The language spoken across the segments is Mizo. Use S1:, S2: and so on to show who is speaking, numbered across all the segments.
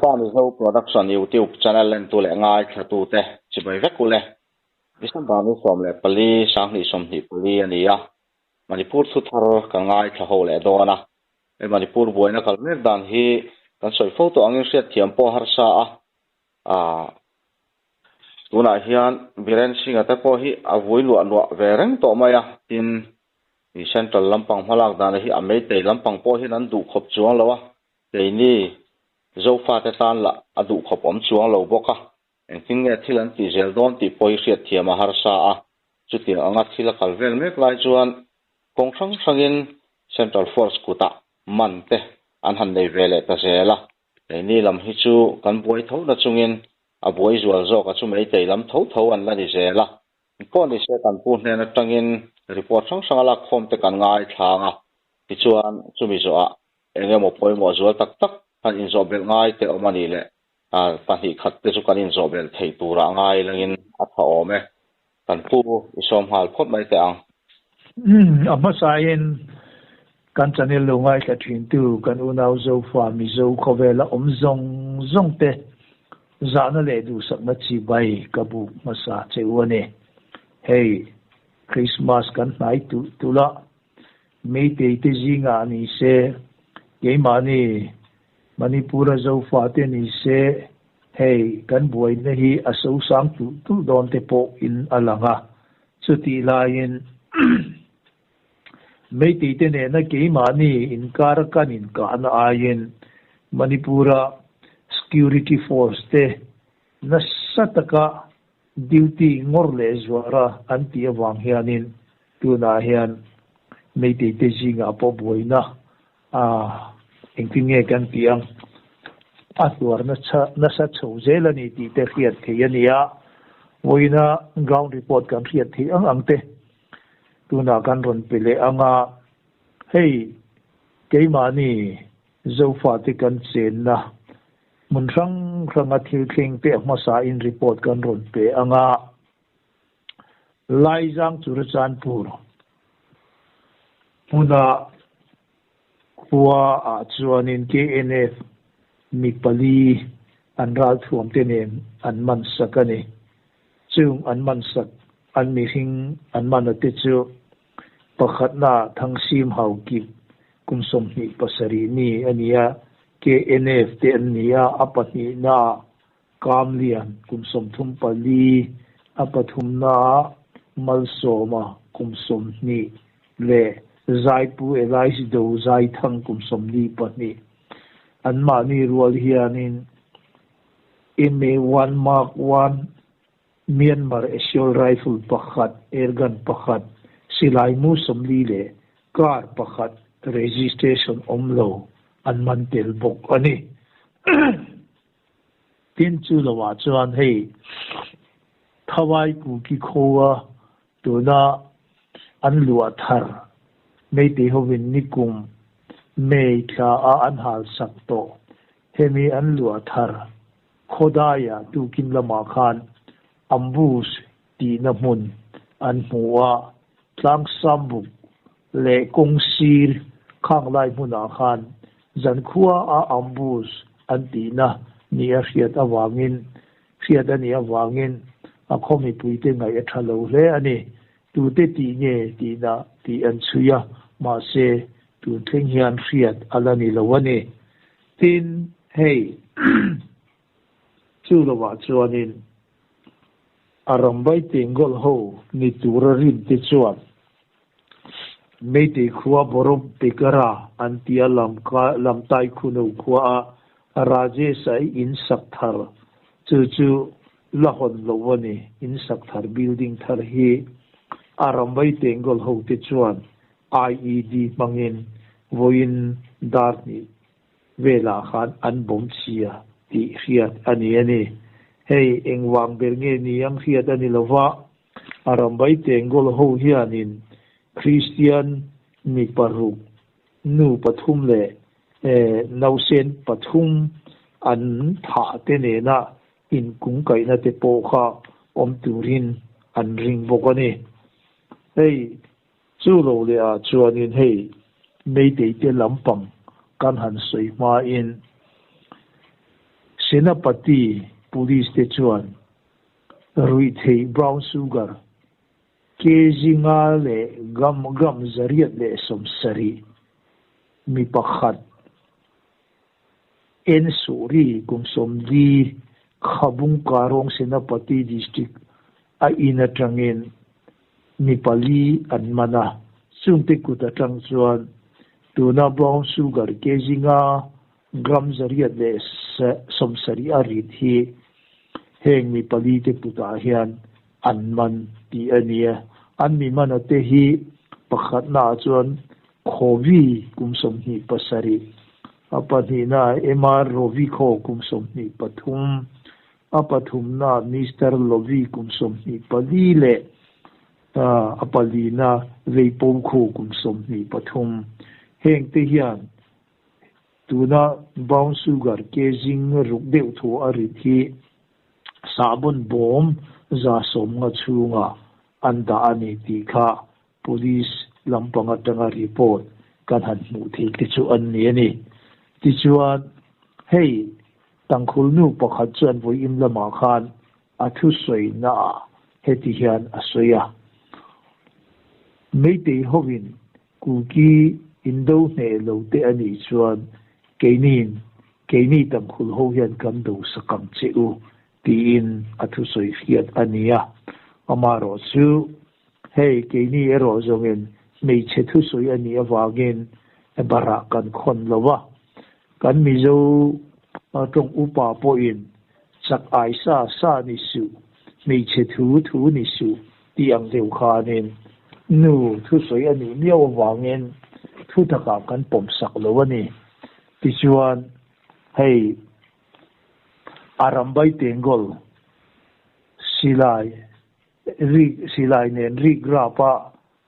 S1: Lalpa Mizo Production YouTube channel entu leh ngaithlatute chibai vek ule. December ni 14, 2024 a ni a, Manipur thu thar kan ngaithla ho leh dawn a. He Manipur buaina kal mek dan hi kan sawi fo tawh angin hriatthiam pawh a harsa a. Aaa tunah hian Biren Singh-a te pawh hi a vui luah luah ve reng tawh mai a, tin i Central lampang hmalak dana hi a Meitei lampang pawh hian an duh khawp chuang lo a, keini Zofate tan lah a duh khawp awm chuang lo bawk a, engtin nge thil an tih zel dawn tih pawh hi hriatthiam a harsa a, chutiang anga thil a kal vel mek lai chuan kawng hrang hrangin Central Force kutah man te an han nei ve leh ta zel a. Keini lam hi chu kan buai tho na chungin a buai zual zawk a chu Meitei lam tho tho an la ni zel a. Engpawh ni se kan pu hnen atangin report hrang hrang a lakkhawm te kan ngaithlang a, tichuan chumi zawhah eng emaw pawimawh zual tak tak han inzawh belh ngai te awm a nih leh pahnih khat te chu kan inzawh belh theih turah ngai langin a tha awm e. Kan pu i sawm nghal phawt mai teh ang.
S2: Umm, a hmasain kan channel lo ngaithla thintu kan unau Zofa Mizo khawvela awm zawng zawng te zahna leh duhsakna chibai ka buk hmasa che u a ni. Hei, Christmas kan hnai tulh tulh a, Meitei te zingah ni se, keimahni Manipur-a Zofa te ni se, Hei, kan buaina hi a sosang tulh tulh dawn te pawh in a lang a, chutih laiin Meitei te nena keimahni inkar kan inkahna aiin Manipur-a Security Force te nasa taka duty ngawr leh zuara an tih avang hianin tunah hian Meitei te zingah pawh buaina A, engtin nge kan tih ang? A hluar nasa chho zel a ni tih te hriat theih a ni a, vawiina ground report kan hriat theih ang ang te tunah kan rawn pe leh ang a, hei keimahni Zofate kan chenna hmun hrang hranga thil thleng te a hmasain report kan rawn pe ang a, Laizang Churachandpur Hmuna khua ah chuanin KNF mi pali an ralthuam te nen an man sak a ni. Chung an man sak an mihring an man a te chu pakhatna Thangsim Haokip kum 27 mi a ni a, KNF te an ni a, a pahnihna ah Kamlian kum 34, a pathumnaah Malsawma kum 20 leh Zaipu Elias Do Zaithang kum 42. Anmahni rual hianin MA one Mark one Myanmar Assault Rifle pakhat, Airgun pakhat, silai mu 40 leh car pakhat registration awm lo an man tel bawk a ni. Tin chu lovah chuan hei Thawai Kuki khawa tuna an luah thar Meitei hovin nikum May thla a an hal sak tawh hemi an luah thar Khawdaia tukin lamah khan ambush tihna hmun an hmu a, Tlangsambuk leh kawngsir khanglai hmunah khan zankhua a ambush an tihna ni a hriat avangin hriat a nih avangin a khaw mipuite ngaih a tha lo hle a ni. Tute tih nge tihna tih an chhui a, mahse tun thleng hian hriat a la ni lo a ni. Tin, hei chu lovah chuanin a rambai tengawlh ho ni tura rin te chuan Meitei khua Borom Pekara an tia Lamtai Khuno khua a Rajesh a in sak thar chu chu la hawn lo a ni. In sak thar building thar hi a rambai tengawlh ho te chuan IED hmangin vawiin dar hnih velah khan an bawm chhia tih hriat a ni a ni. Hei engvang ber nge ni ang hriat a ni lo va, a rambai Tengol ho hianin Kristian mi paruk, nu pathum leh nausen pathum an thah te nena inkungkaihna te pawh kha awm turin an ring bawk a ni. Hei Chu lo leh ah chuanin hei Meitei te lampang kan han sawi hmain Senapati Police te chuan ruihtheih brown sugar kg nga leh gram gram 870 mi pakhat N Suri kum 40 Khabung Karong Senapati District a in atangin mi pali an man a, chungte kut atang chuan tuna brown sugar kg nga gram 870 a rit hi heng mi pali te kutah hian an man tih a ni a. An mi mana te hi pakhatnaah chuan Khawi kum 27, a pahnihnaah MR Rovi Khaw kum 23, a pathumnaah Mister Lovi kum 24 leh a palina Veipo Khaw kum 23. Heng te hian tuna brown sugar ke zing ruk deuh thu a rit hi sahbawn bawm 150 chhungah an dah a ni tih kha Police lampang atanga report kan han hmuh theih te chu an ni a ni. Tichuan, hei tangkhul nu pakhat chuan vawiin lamah khan a thusawi naah heti hian a sawi a, Meitei hovin Kuki indo hneh lo te a nih chuan keiniin keini tangkhul ho hian kan do sak ang che u tiin a thusawi hriat a ni a. Amaherawh chu hei keini erawh zawngin hmeichhe thusawi a nih avangin barah kan khawn lo a. Kan Mizo tawng upa pawhin chak ai sa sa ni suh, hmeichhe thu thu ni suh tih ang deuh khanin nu thusawi a nih miau avangin thu takah kan pawm sak lo a ni. Tichuan hei Arambai Tengol silai Rik silai nen rik rap a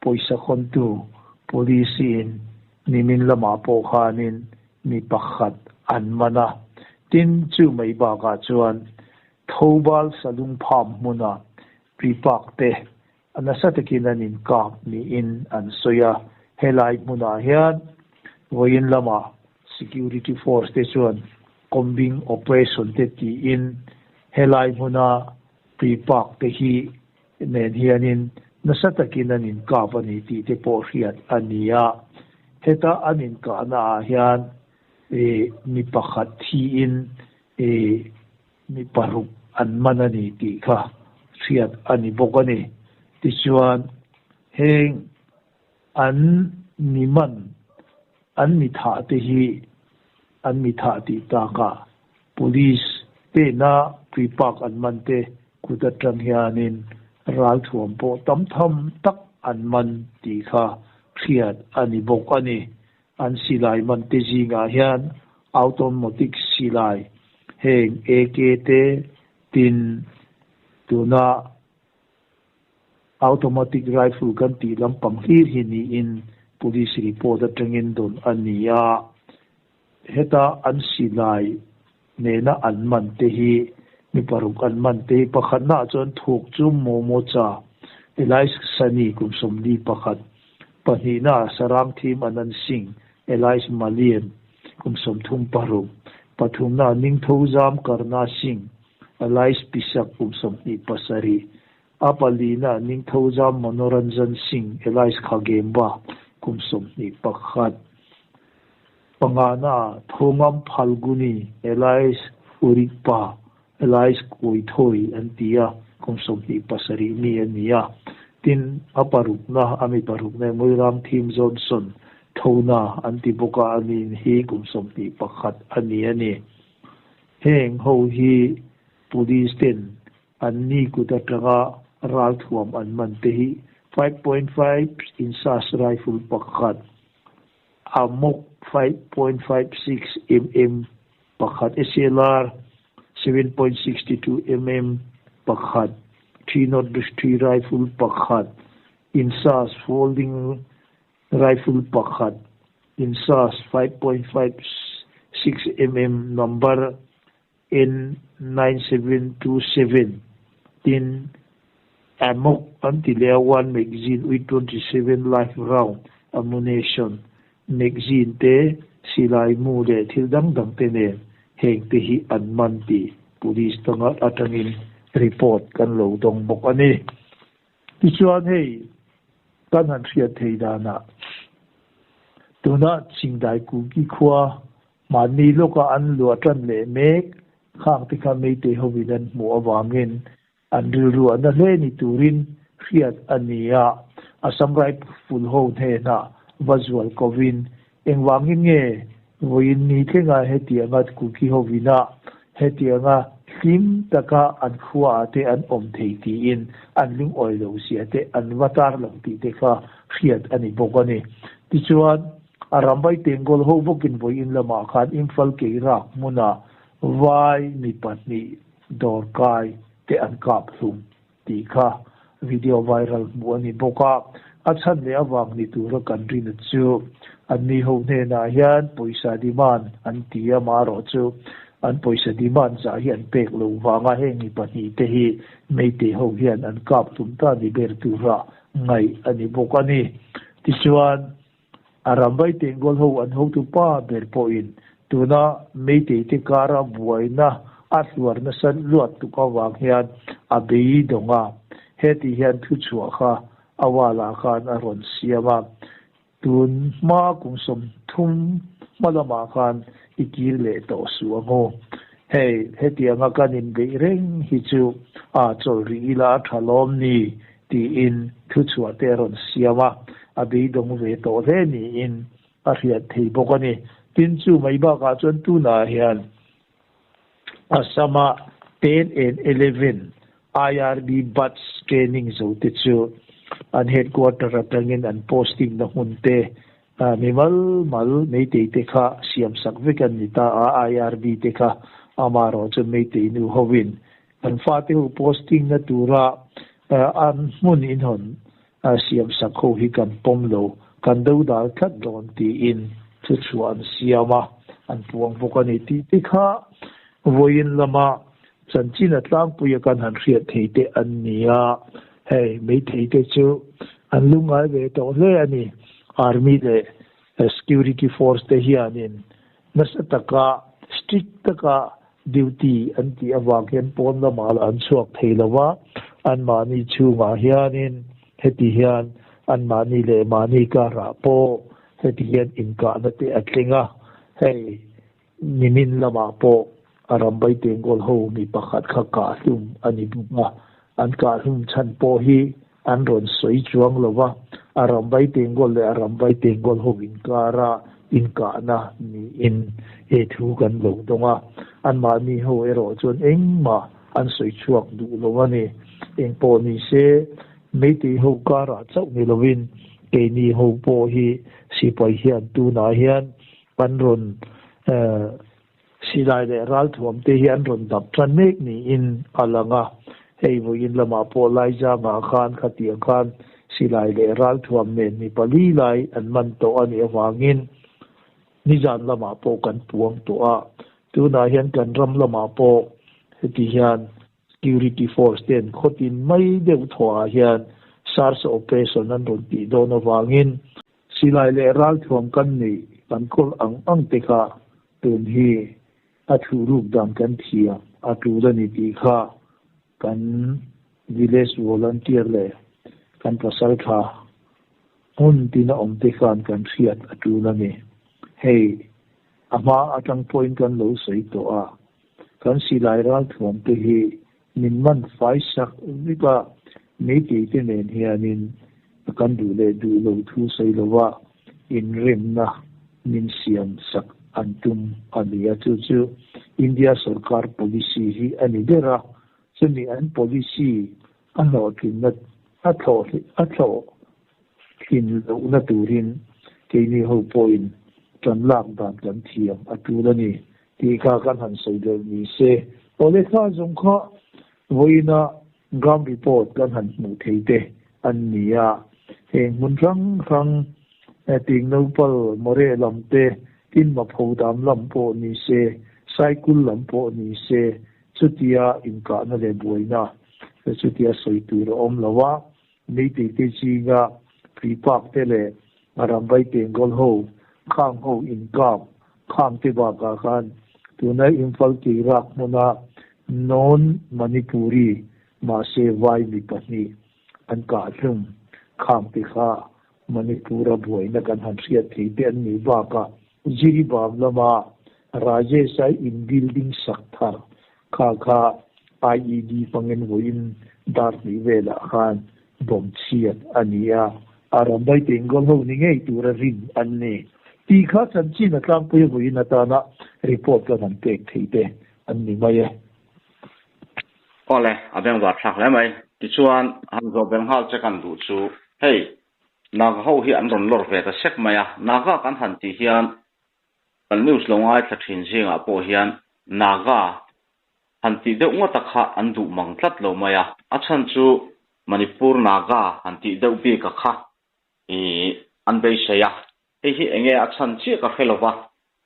S2: pawisa khawntu police in nimin lamah pawh khanin mi pakhat an man a. Tin, chu mai bakah chuan Thoubal Salung Pham hmuna Pripak te a nasa takin an inkap niin an sawi a. Helai hmunah hian vawiin lamah security force te chuan combing operation te tiin helai hmuna Tuipak te hi nen hianin nasa takin an inkap a ni tih te pawh hriat a ni a. Heta an inkahna ah hian mi pakhat thiin mi paruk an man a ni tih kha hriat a ni bawk a ni. Tichuan heng an mi man an mi thah te hi an mi thah tih takah Police tena tuipak an man te kut atang hianin ralthuam pawh tam tham tak an man tih kha hriat a ni bawk a ni. An silai man te zingah hian automatic silai heng AK te tin tuna Automatic rifle kan tih lampang hlir hi niin police report atangin dawn a ni a. Heta an silai nena an man te hi mi paruk an man te hi pakhatnaah chuan thuk chu Momocha Elias Sani kum 41, pahnihnaah Sarang Thim Anand Singh Elias Malian kum 36, pathumnaah Ningthozam Karna Singh Elias Pisak kum 27, a palina Ningthozam Manoranjan Singh Elias Khagemba kum 21, pangana Thongam Phalguni Elias Urikpa Elias Koithoi an ti a, kum 27 mi a ni a. Tin, a parukna, a mi parukna Muirang Thim Johnson Thona an ti bawk a, ani hi kum 21 a ni a ni. Heng ho hi Police ten an ni kut atanga ralthuam an man te hi 5.5 insas rifle pakhat, Amok 5.56 mm pakhat, SLR 7.62 mm pakhat, 303 rifle pakhat, insas folding Rifle pakhat, INSAS 5.56 mm number N9727 tin Amok an ti leh a one magazine with 27 live round ammunition magazine te silai mu leh thil dang dang te nen. Heng te hi an man tih police tanga atangin report kan lo dawng bawk a ni. Tichuan hei kan han hriat thei danah tuna Chingdai Kuki khua mahni lawka an luah tan leh mek khang te kha Meitei hovin an hmuh avangin an rilru a na hle ni turin hriat a ni a. Assam Rifle ho hnenah va zual kovin engvangin nge vawiin ni thlengah hetianga Kuki hovina hetianga hlim taka an khuaah te an awm thei tiin an lungawi lo zia te an va tar lang tih te kha hriat a ni bawk a ni. Tichuan, a rambai Tengol ho bawkin vawiin lamah khan Imphal Keirak hmuna vai mi pahnih dawrkai te an kap hlum tih kha video viral hmuh a ni bawk a, a chhan leh avang ni tura kan rin a chu anni ho hnenah hian pawisa demand an ti a, marawh chu an pawisa demand zah hi an pek loh vanga heng mi pahnih te hi Meitei ho hian an kap hlum ta ni ber tura ngaih a ni bawk a ni. Tichuan. A rambai Tengol ho an hotu pa ber pawhin tuna Meitei te kara buaina a hluar nasa luat tuk avang hian a beidawng a, heti hian thuchhuah kha a wall-ah khan a rawn siam a, tun hma kum 30 hma lamah khan i kir leh tawh suh ang u. Hei, hetianga kan inbeih reng hi chu a chawlh rih ila a tha lawm ni tiin thuchhuah te a rawn siam a, a beidawng ve tawh hle niin a hriat thei bawk a ni. Tin, chu mai bakah chuan tunah hian Assam-a 10 and 11 IRB batch training zo te chu an headquarter atangin an posting na hmun te mi mal mal Meitei te kha siam sak vek an ni ta a, IRB te kha amaherawh chu Meitei nu hovin Kan fate ho posting na tura an hmun inhawn siam sak ho hi kan pawm lo, kan do dal tlat dawn tiin thuchhuah an siam a, an puang bawk a ni tih te kha vawiin lama chanchin a tlangpuia kan han hriat thei te an ni a, hei meithei te chu an lungngai ve tawh hle a ni. Army leh security force te hianin nasa taka strict taka duty an tih avang hian pawn lamah lah an chhuak thei lo va, anmahni chhungah hianin heti hian anmahni leh mahni karah pawh heti hian inkahna te a tling a, hei nimin lamah pawh a rambai Tengkawl ho mi pakhat kha kahhlum a ni bawk a, an kahhlum chhan pawh hi an rawn sawi chuang lo va, a rambai Tengkawl leh a rambai Tengkawl ho inkara inkahna niin he thu kan lo dawng a, anmahni ho erawh chuan engmah an sawi chhuak duh lo a ni. Engpawh ni se, Meitei ho karah chauh ni lovin keini ho pawh hi sipai hian tunah hian an rawn Silai leh ralthuam te hi an rawn dap tan mek niin a lang a, hei vawiin lamah pawh Laizangah khan khatiang khan silai leh ralthuam nen mi pali lai an man tawh a nih avangin nizan lamah pawh kan puang tawh a, tunah hian kan ram lamah pawh heti hian Security force ten khawtin mai deuh thawhah hian SARS operation an rawn tih dawn avangin Silai leh ralthuam kan neih kan kawl ang ang te kha tun hi a thuhruk dan kan thiam a tul a ni tih kha kan village volunteer leh kan pasaltha hmun tina awm te khan kan hriat a tul a ni. Hei a hma atang pawhin kan lo sawi tawh a, kan silai ralthuam te hi min man fai sak vek a, meitei te nen hianin kan duh leh duh lo thu sawi lova inremna min siam sak an tum a ni a, chu chu India sorkar policy hi a ni ber a, chumi an policy a hlawhtlinna a thlawh a thlawh tlin lohna turin keini ho pawhin tan lak dan kan thiam a tul a ni tih kha kan han sawi belh ni se. Awle kha zawng kha vawiina ground report kan han hmuh thei te an ni a, heng hmun hrang hrang Tingnopal, Moreh lam te, tin Maphodam lam pawh ni se, Saikul lam pawh ni se, chutia inkahna leh buaina chutia sawi tur a awm lo a. Meitei te zinga Tuipak te leh Arambai Tengkawl ho, khang ho inkap khang te bakah khan Tuna Imphal Tuirak hmuna Non Manipuri mahse vai mi pahnih an kahhlum khang te kha Manipur-a buaina kan han hriat thei te an nih bakah Jiribam lama Rajesh-a in building sak thar kha kha IED hmangin vawiin dar hnih velah khan bomb chhiat a ni a, a Rambai Bengal ho ni ngei tura rin an ni tih kha chanchin a tlangpui a vawiin atana report kan han pek thei te an ni mai e.
S1: Awle, a bengvar thlak hle mai. Tichuan, han zawh belh nghal che kan duh chu, hei, Naga ho hi an rawn lawr ve ta sek mai a, Naga kan han tih hian kan news lo ngaithla thin zingah pawh hian Naga han tih deuh ngawta kha an duh mang tlat lo mai a, a chhan chu Manipur Naga han tih deuh bika kha i an beisei a, hei hi enge a chhan chiah ka hre lova,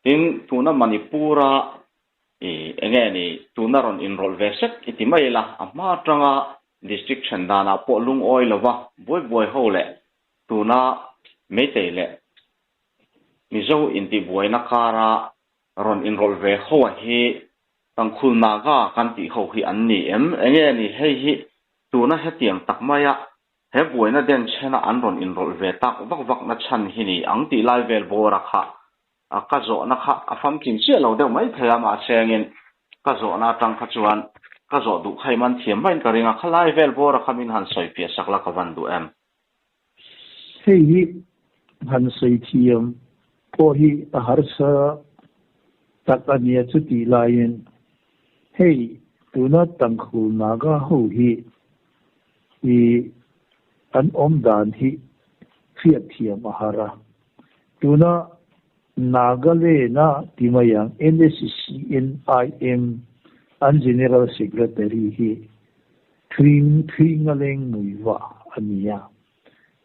S1: tin tuna Manipur-a i enge ni tuna rawn inrawlh ve sek i ti mai ila, a hma atanga district then danah pawh lungawi lova buai buai ho leh tuna Meitei leh Mizo intihbuaina kara rawn inrawlh ve ho a hi Tangkhul Naga kan tih ho hi an ni em? Enge ni hei hi tuna hetiang tak maia he buaina denchhena an rawn inrawlh ve tak vak vak na chhan hi ni ang tih lai vel bawra kha a ka zawhna kha a famkim chiah lo deuh mai thei a, mahse angin ka zawhna atang kha chuan ka zawh duh kha i man thiam maiin ka ring a, khalai vel bawra kha min han sawi fiah sak la ka van duh em?
S2: Hei hi han sawi thiam pawh hi a harsa tak a nia chutih laiin hei tuna Tangkhul Naga ho hi i an awm dan hi hriat thiam a har a. Tuna Nagaland-a ti mai ang NSCN-IM an General Secretary hi Thing thing a leng mui vah a ni a.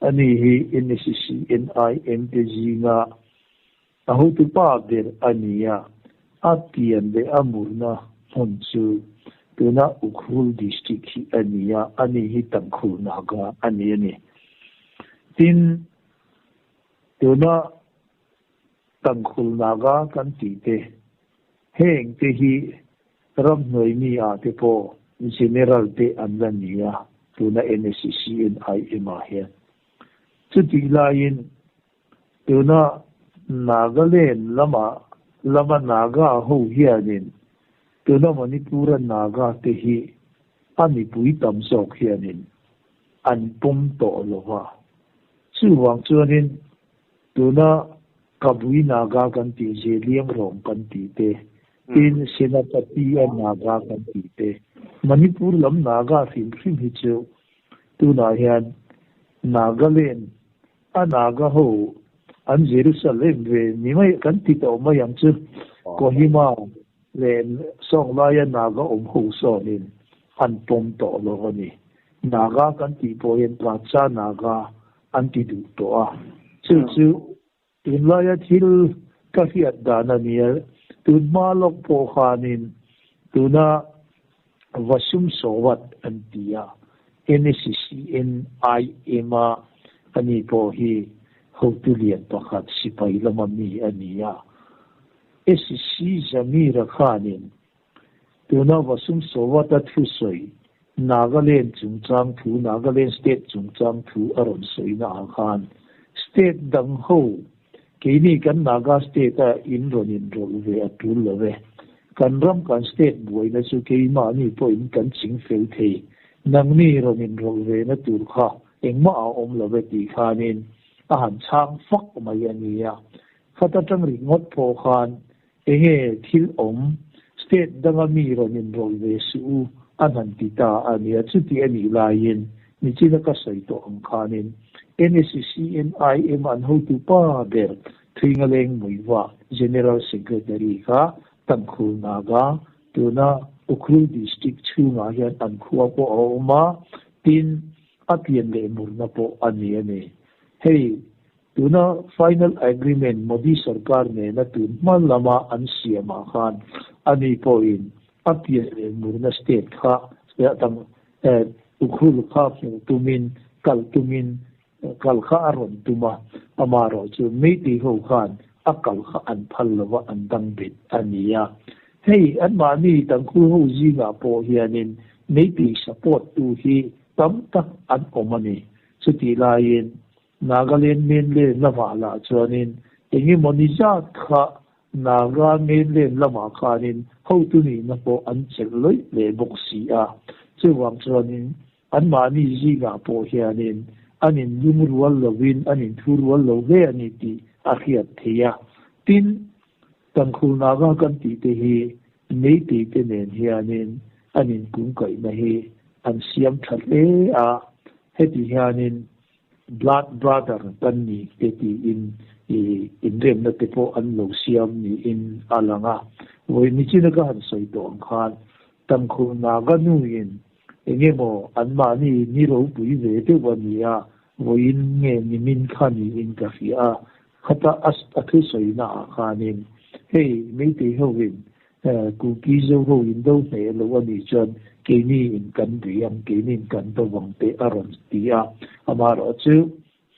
S2: Ani hi NSCNIM te zinga a hotu pa ber a ni a, a pian leh a murna hmun chu tuna Ukhrul District hi a ni a, ani hi Tangkhul Naga a ni a ni. Tin, tuna Tangkhul Naga kan tih te, heng te hi Ramhnuai mi ah te pawh General te an la ni a, tuna NSCNIM ah hian. Chutih laiin tuna Nagaland lama lama Naga ho hianin tuna Manipur-a Naga te hi a mipui tam zawk hianin an pawm tawh lo va. Chuvang chuanin Tuna Kabui Naga kan tih Zeliangrong kan tih te, tin Senapati-a Naga kan tih te, Manipur lam Naga hrim hrim hi chu tunah hian Nagaland a Naga ho an Jerusalem ve ni mai kan ti tawh mai ang chu. Kohima leh Sawnglaia Naga awm ho sawnin an pawm tawh lo a ni. Naga kan tih pawh hian Kacha Naga an ti duh tawh a. Chu chu tunlaia thil ka hriat dan a nia, tun hma lawk pawh khanin tuna Vasum Sawat an ti a, NSCNIM a ani pawh hi hotu lian pakhat sipai lama mi a ni a. SC Zamira khanin Tuna Vasum Sawat-a thusawi, Nagaland chungchang thu, Nagaland State chungchang thu a rawn sawina ah khan State dang ho, keini kan Naga State-a in rawn inrawlh ve a tul lo e. Kan ram kan State buaina chu keimahni pawhin kan ching fel thei. Nangni rawn inrawlh ve na tur kha engmah a awm lo e tih khanin a han chhang fak mai a nia. Khat atang ringawt pawh khan Enge thil awm, state danga mi rawn inrawlh ve suh u an han ti ta a nia, chuti a nih laiin nichina ka sawi tawh ang khanin NSCNIM an hotu pa ber Thuingaleng Muiva General Secretary kha Tangkhul Naga tuna Ukhrul District chhungah hian an khua pawh a awm a, tin a pian leh murna pawh a ni a ni. Hei Tuna final agreement Modi sarkar nena tun hma lama an siamah khan ani pawhin a pian leh murna state kha Ukhrul kha hmuh tumin kal tumin kal kha a rawn tum a, amaherawhchu Meitei ho khan a kal kha an phal lova an dang bet a ni a. Hei anmahni Tangkhul ho zingah pawh hianin Meitei support tu hi tam tak an awm a ni. Chutih laiin Nagaland mainland lamah lah chuanin engemaw ni zat kha Naga mainland lamah khanin hotu nihna pawh an chelh lawih leh bawk si a. Chuvang chuanin anmahni zingah pawh hianin an inlungrual lovin an inthurual lo hle a ni tih a hriat theih a. Tin, Tangkhul Naga kan tih te hi Meitei te nen hianin an inkungkaihna hi an siam tha hle a, heti hianin Blood brother kan ni te tiin inremna te pawh an lo siam niin a lang a. Vawi nichina ka han sawi tawh ang khan Tangkhul Naga nuin eng emaw anmahni ni ropui ve deuh a ni a, vawiin nge nimin kha niin ka hria a, Khata a thusawina ah khanin hei Meitei hovin Kuki Zo ho in do hneh lo a nih chuan keini in kan bei ang, keini in kan do vang teh a rawn ti a. Amaherawh chu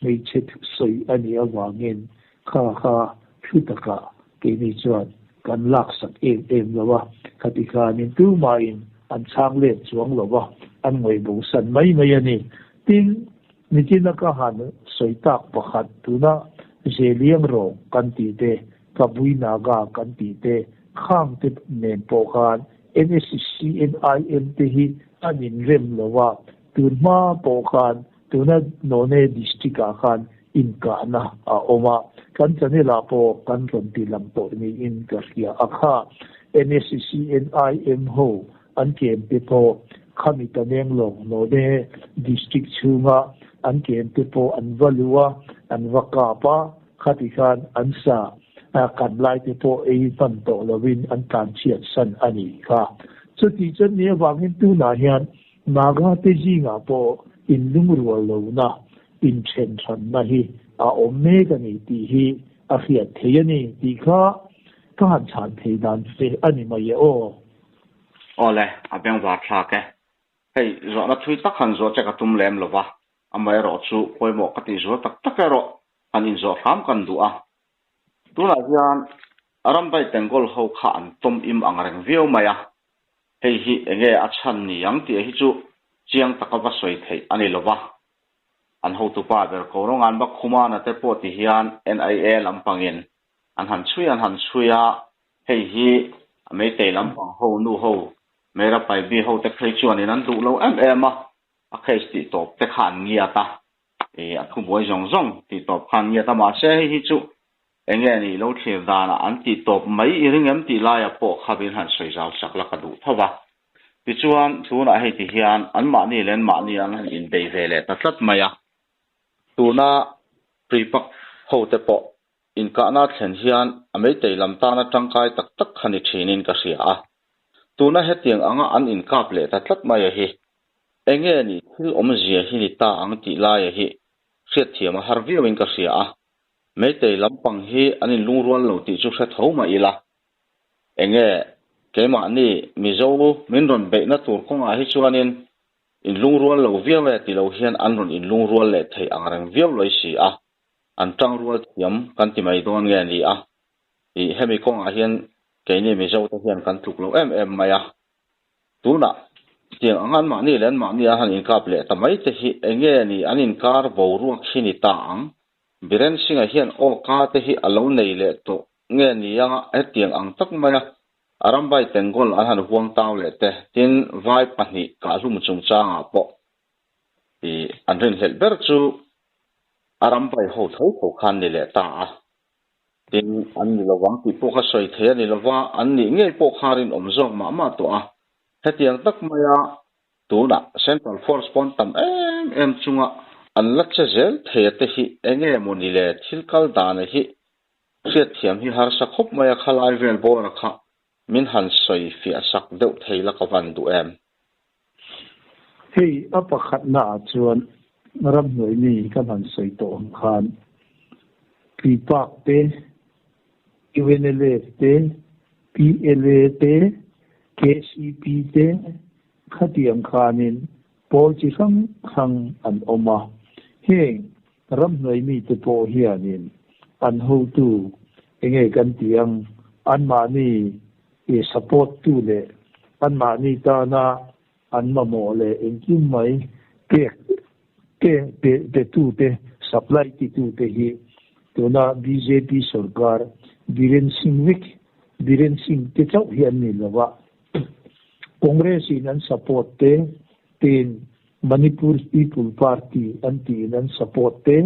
S2: hmeichhe thusawi a nih avangin kha kha thu takah keini chuan kan laksak em em lo a, khati khanin tumahin an chhang let chuang lo va, an ngawih bosan mai mai a ni. Tin, Nichina ka han sawi tak pakhat tuna Zeliang rawng kan tih te, Kabui Naga kan tih te, khang te nen pawh khan NSCNIM te hi an inrem lo a, tun hma pawh khan tuna None District ah khan inkahna a awm a, kan channel ah pawh kan rawn ti lang tawh niin ka hria a kha NSCNIM ho An kem te pawh khami ta neng lawng None district chhunga an kem te pawh an va lu a, an va kap a, khati khan an sa kan lai te pawh ei hman tawh lovin an tlan chhiat san a nih kha. Chutih chuan ni avangin tunah hian Naga te zingah pawh inlungrual lohna, inthenhranna hi a awm mek a ni tih hi a hriat theih a ni tih kha ka han chhan thei dan che a ni mai e aw.
S1: Awle, a bengvar thlak e. Hei, zawhna thui tak han zawh che ka tum lem lo va, amaherawh chu pawimawh ka tih zual tak tak erawh han inzawh hram kan duh a. Tunah hian Rambai Bengal ho kha an tawm im ang reng viau mai a, hei hi enge a chhan ni ang tih hi chu chiang taka va sawi theih a ni lo va. An hotupa ber Korongan Bakhumana te pawh ti hian NIA lampangin an han chhui an han chhui a, Hei hi Meitei lampang ho nu ho Meira Paibi ho te phei chuanin an duh lo em em a, a case tih tawp te kha an ngiat a, ih a thubuai zawng zawng tih tawp kha an ngiat a, mahse hei hi chu enge nih lo thlir danah an tih tawp mai i ring em tih laia pawh kha min han sawi zau sak la ka duh tho va. Tichuan tunah hei ti hian anmahni leh anmahni an han inbei ve leh ta tlat mai a, tuna Pripak ho te pawh Inkahna thlen hian a meitei lam tana tangkai tak tak kha ni thinin ka hria a. Tuna hetiang anga an inkap leh ta tlat mai a hi, enge ni thil awmzia hi ni ta ang tih laia hi hriatthiam a har viauin ka hria a. Meitei lampang hi an inlungrual lo tih chu hre tho mah ila, enge keimahni Mizo min rawn beihna tur kawngah hi chuanin inlungrual lo viau e ti lo hian an rawn inlungrual leh thei angreng viau lawih si a. An tangrual thiam kan ti mai dawn nge ni a, ih hemi kawngah hian keini Mizo te hian kan tluk lo em em mai a. Tunah tiang ang anmahni leh anmahni an han inkap leh ta mai te hi enge ni an inkar boruak hi ni ta ang? Biren Singh-a hian aw ka te hi a lo nei leh tawh nge ni a, hetiang ang tak mai a Arambai Tengol an han huang tau leh te, tin vai pahnih kahhlum chungchangah pawh ih an rinhlelh ber chu A ram vai ho tho tho khan ni leh ta a, tin an ni lovang tih pawh ka sawi thei a ni lova, an nih ngei pawh kha rinawm zawk mah mah tawh a. Hetiang tak maia tunah Central Force pawn tam em em chunga an la che zel thei a te hi enge maw ni le thil kal dan hi hriatthiam hi harsa khawp maia khalai vel bawra kha min han sawi fiah sak deuh thei la ka van duh em?
S2: Hei a pakhatna ah chuan ramhnuai mi ka han sawi tawh ang khan Tuipak te, UNLF te, PLA te, KCP te khatiang khanin pawl chi hrang hrang an awm a. Heng ramhnuai mite pawh hianin an hotu enge kan tih ang anmahni. I support tu leh anmahni tana an mamawh leh engkim mai pek te pe pe tute supply ti tute hi tuna bjp sorkar Biren Singh vek Biren Singh te chauh hi an ni lova Congress in an support te tin Manipur People Party an tiin an support te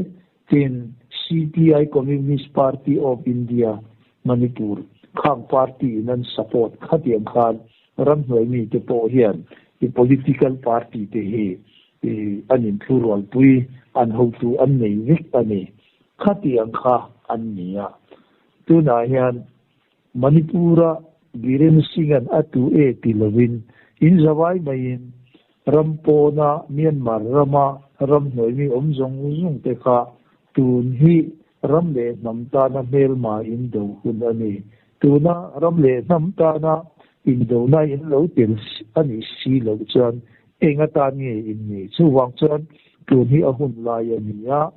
S2: Tin, CPI Communist Party of India, Manipur, khang party in an support khatiang khan ramhnuai mite pawh hian i political party te hi i an inthlurualpui, an hotu an nei vek a ni. Khatiang kha an ni a. Tunah hian Manipur-a Biren Singh-a'n a tu e ti lovin in zavai maiin ram pawna Myanmar rama ramhnuai mi awm zawng zawng te kha tun hi ram leh hnam tana hmelma in do hun a ni. Tuna ram leh hnam tana indona in lo tel a nih si loh chuan eng atan nge in nih? Chuvang chuan tun hi a hun lai a ni a,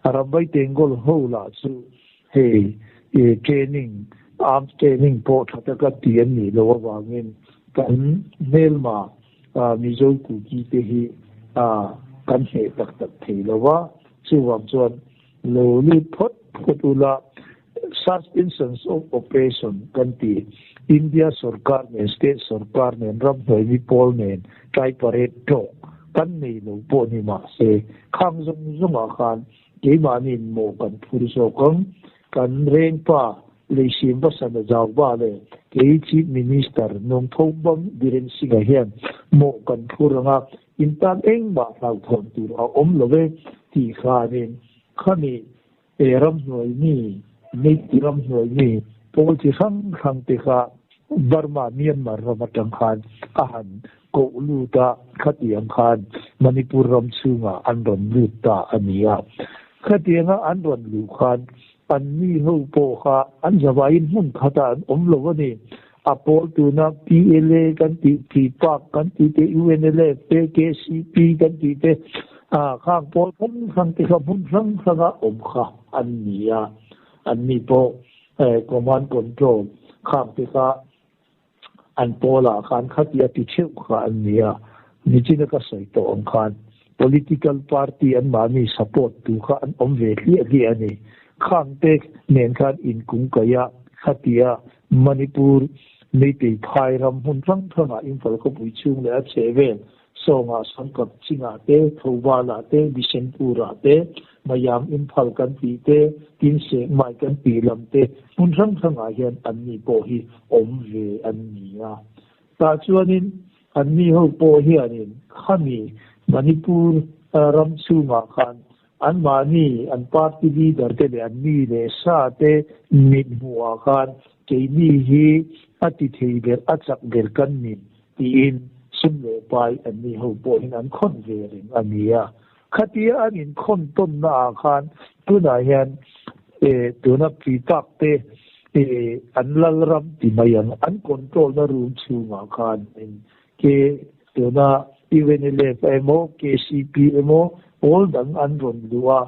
S2: Rambai Tenggol ho lah chu Hei i training, arms training pawh tha taka ti an nih loh avangin kan hmelma Mizo Kuki te hi kan hneh tak tak thei lo va, chuvang chuan lo lut phawt phawt ula suspensions of operation kan ti, India sorkar nen state sorkar nen ramhnuai mi pawl nen triparate talk kan nei lo pawh ni mahse khang zawng zawngah khan Keimahniin maw kan phur zawk ang? Kan rengpa Leisim Vasana Zauba leh kei Chief Minister Nongthombam Biren Singh-a hian mawh kan phur ang a, in tan engmah hlauhthawn tur a awm lo e tih khanin khami e ramhnuai mi, Meiti ramhnuai mi pawl chi hrang hrang te kha Burma, Myanmar ram atang khan a han koh lut a, khatiang khan Manipur ram chhungah an rawn lut ta a ni a. Khatianga an rawn luh khan an mi ho pawh kha an zavaiin hmun khatah an awm lo a ni. A pawl tuna PLA kan tih, PPAC kan tih te, UNLF te, KCP kan tih te, khang pawl hrang hrang te kha hmun hrang hranga awm kha an ni a. An ni pawh command control khang te kha an pawlah khan khatia ti theuh kha an ni a, nichina ka sawi tawh ang khan political party an mahni support tu kha an awm ve hliah hliah a ni. Khang te nen khan inkungkaih a, khatia Manipur Meitei phai ram hmun hrang hrangah Imphal khawpui chhung leh a chhehvel Sawngah Sangkap Chingah te, Thobalah te, Bishenpurah te, Mayang Imphal kan tih te, tin Sekmai kan tih lam te, hmun hrang hrangah hian anni pawh hi awm ve an ni a. Tah chuanin anni ho pawh hianin khami Manipur ram chhungah khan anmahni an party leader te leh an mi leh sa te mit hmuhah khan keini hi a ti thei ber, a chak ber kan ni tiin sum leh pai an ni ho pawhin an khawn ve reng a ni a. Khatia an inkhawn tawnna ah khan tunah hian tuna Pipak te an lal ram ti mai ang, an control na room chhungah khan ke tuna UNLF emaw KCP emaw pawl dang an rawn luh a,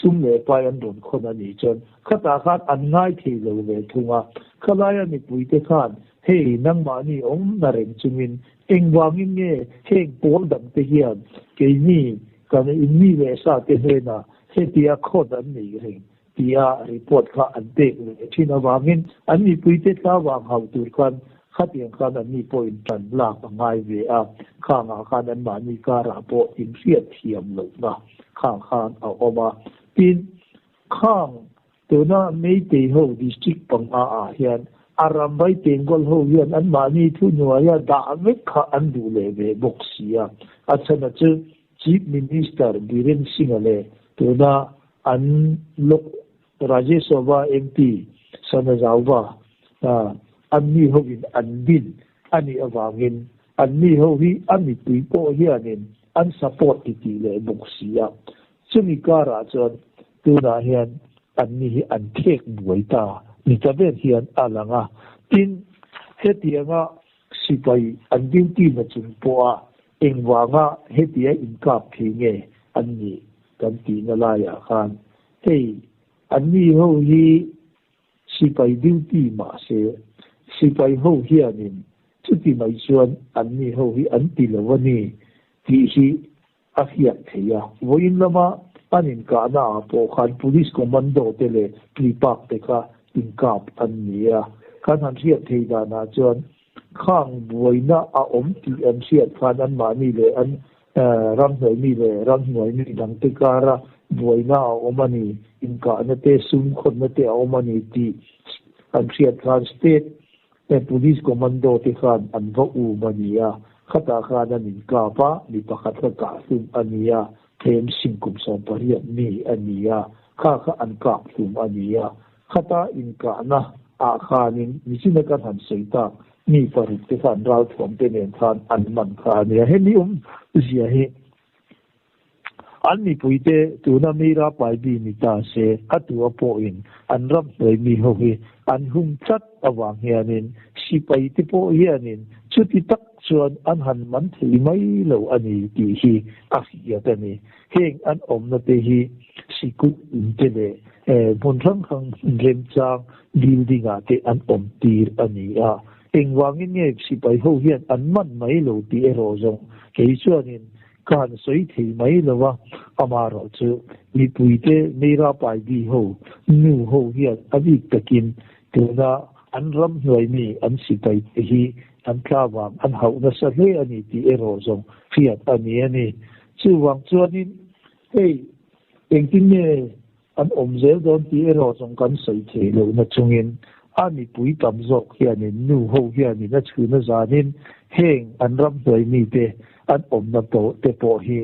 S2: sum leh pai an rawn khawn a nih chuan khatah khan an ngai thei lo ve thung a. Khalaia mipuite khan Hei, nangmahni awm na reng chungin engvangin nge heng pawl dangte hian keini kan inmi leh sa te hnenah hetia khawt an nei reng tia report kha an pek leh thin avangin an mipuite thlavang hauh tur khan khatiang khan anni pawhin tan lak a ngai ve a, khangah khan anmahni karah pawh inhriat thiam lohna khang khan a awm a. Tin, khang Tuna Meitei ho district panga ah hian a rambai Tenggol ho hian an mahni thuhnuaia dah vek kha an duh leh ve bawk si a. A chhan a chu Chief Minister Biren Singh-a leh tuna an Lok Rajya Sabha MP Sana Zauva an mi hovin an din a nih avangin an mi ho hi a mipui pawh hianin an support ti tih leh bawk si a. Chumi karah chuan Tunah hian anni hi an khek buai ta ni ta ber hian a lang a. Tin, hetianga sipai an duty na chung pawha engvanga hetia inkap thei nge an nih kan tihna laiah khan hei anni ho hi sipai duty mahse. Sipai ho hianin chuti mai chuan anni ho hi an ti lo a ni tih hi a hriat theih a. Vawiin lama an inkahna ah pawh khan Police Commando te leh Prepark te kha inkap an ni a. Kan han hriat theih danah chuan khang buaina a awm tih an hriat khan anmahni leh an ramhnuai mi leh ramhnuai mi dangte kara buaina a awm a ni, inkahna te, sum khawtna te a awm a ni tih an hriat khan State Police Commando te khan an va um a ni a, khatah khan an inkap a, mi pakhat kha kahhlum a ni a, Prem Singh kum 18 mi a ni a, kha kha an kaphlum a ni a, khata inkahna ah khanin michina kan han sawi tak mi paruk te khan ralthuam te nen khan an man kha a ni a, hemi awmzia hi an mipuite tuna Meira Paibi ni ta se a tua pawhin an ram hnuai mi ho hi an hum tlat avang hianin sipai te pawh hianin chuti tak chuan an han man thei mai lo a ni tih hi a hriat a ni. Heng an awmna te hi sikul in te leh hmun hrang hrang remchang building ah te an awm tir a ni a. Engvangin nge sipai ho hian an man mai lo tih erawh zawng kei chuanin ka han sawi thei mai lo a, amaherawh chu mipuite Meira Paibi ho nu ho hian a bik takin tuna an ram hnuai mi an sipai te hi an tlavang an hauh nasa hle a ni tih erawh zawng hriat a ni a ni. Chuvang chuanin hei engtin nge an awm zel dawn tih erawh zawng kan sawi thei lohna chungin a mipui tam zawk hianin nu ho hianin a chhuna zanin heng an ram hnuai mite an awmna te pawh hi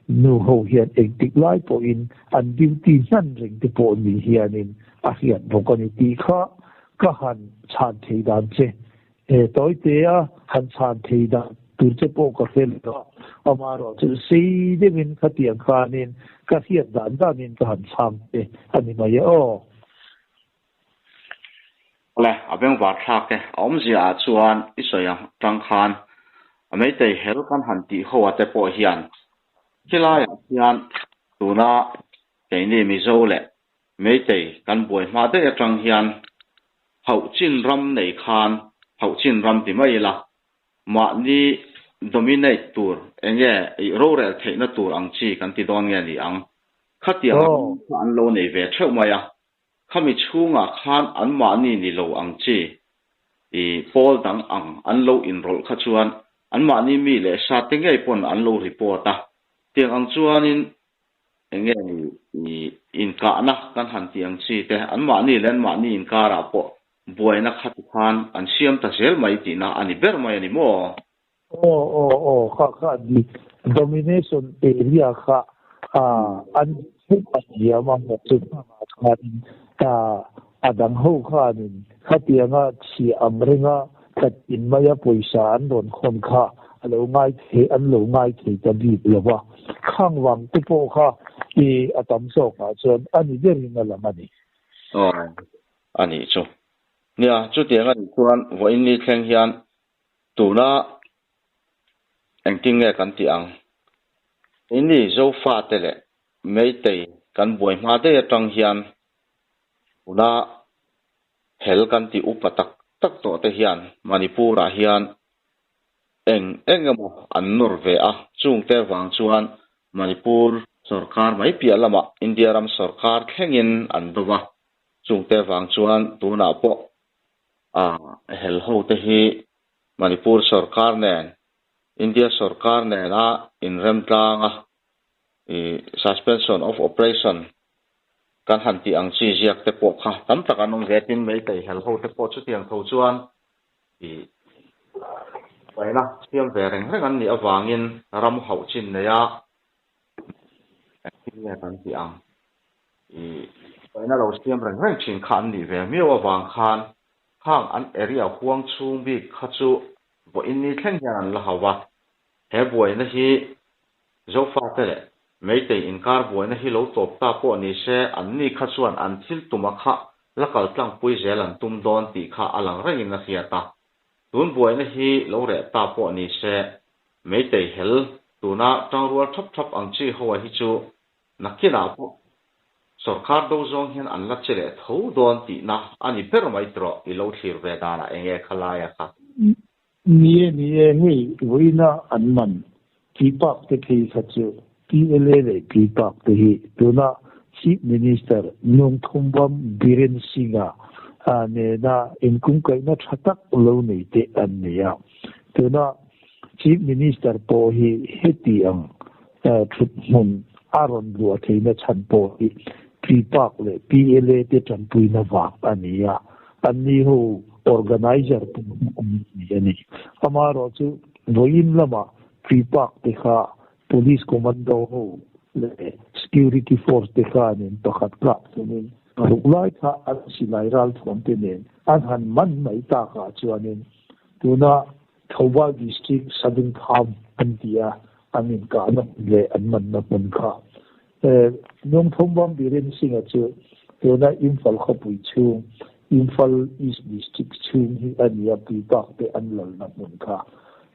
S2: nu ho hian engtik lai pawhin an duty hnan reng te pawh ni hianin a hriat bawk a ni tih kha ka han chhan thei dan che He tawitea han chhan thei dan tur che pawh ka hre lo a, amaherawh chu sei deuhin khatiang khanin ka hriat dan danin ka han chhang te a ni mai e aw.
S1: Awle, a bengvar thlak e. A awmzia ah chuan i sawi ang tang khan a meitei hel kan han tih ho a te pawh hian khilaiah hian tuna keini Mizo leh Meitei kan buai hma daih atang hian Hauhchin ram nei khan Hauhchin ram ti mai ila, mahni dominate tur enge ih rorel theihna tur ang chi kan ti dawn nge ni ang? Khatiang ram kha an lo nei ve theuh mai a, khami chhungah khan anmahni ni lo ang chi ih pawl dang ang an lo inrawlh kha chuan anmahni mi leh sa te ngei pawn an lo report a, tiang ang chuanin Enge ni inkahna kan han tih ang chi te, anmahni leh anmahni inkarah pawh buaina kha ti khan an siam ta zel mai tihna a ni ber mai a ni maw?
S2: Aw aw aw kha kha a ni. Domination area kha an hmuh a thiam a maw chu hmangah khanin a dang ho khanin khatianga chhia ang renga tlat in maia pawisa an rawn khawn kha a lo ngai thei an lo ngai thei ta bik lo va, khang vang te pawh kha i a tam zawkah chuan a ni berin a lang a ni.
S1: Aw, a nih chu. Nia, chutiang a nih chuan vawiin ni thleng hian tuna engtin nge kan tih ang? Keini Zofate leh Meitei kan buai hma daih atang hian tuna Hel kan tih upa tak tak tawh te hian Manipur-ah hian eng eng emaw an nawr ve a, chungte vang chuan Manipur sorkar mai piah lamah India ram sorkar thlengin an do va, chungte vang chuan tunah pawh hel ho te hi Manipur sorkar nen India sorkar nena inremtlang a suspension of operation kan han tih ang chi ziak te pawh kha tam tak an awm ve tin Meitei hel ho te pawh chutiang tho chuan ih buaina siam ve reng reng an nih avangin ram hauh chin nei a engtin nge kan tih ang ih buaina lo siam reng reng thin kha an nih ve miau avang khan khang an area huang chhung bik kha chu vawiin ni thleng hian an la hauh a he buaina hi Zofate leh Meitei inkar buaina hi lo tawp ta pawh ni se, anni kha chuan an thil tuma kha la kal tlangpui zel an tum dawn tih kha a lang rengin a hriat a. Tun buaina hi lo reh ta pawh ni se, Meitei hel tuna tangrual thap thap ang chi hoa hi chu nakinah pawh. Sorkar do zawng hian an la che leh tho dawn tihna a ni ber mai tawh i lo thlir ve danah eng nge kha laia kha?
S2: Ni e, ni e, hei vawiina an man Pipak te phei kha chu PLA leh Pipak te hi tuna Chief Minister Nungthumbam Biren Singh-a nena inkungkaihna tha tak lo nei te an ni a. Tuna Chief Minister pawh hi heti ang thut hmun a rawn luah theihna chhan pawh hi Pipak leh PLA te tanpuina vang a ni a. Anni ho organizer pawh hi an ni a ni. Amaherawhchu vawiin lamah Pipak te kha Police Commando ho leh Security Force te khanin pakhat kap chungin paruk lai kha an silai ralthuam te nen an han man mai takah chuanin tuna Thoubal District Sadingkham an ti a, an inkahna hmun leh an manna hmun kha. Nungthawmbam Biren Singh-a chu tuna Imphal khawpui chhung, Imphal East District chhung hi a ni a, Puipak te an lalna hmun kha.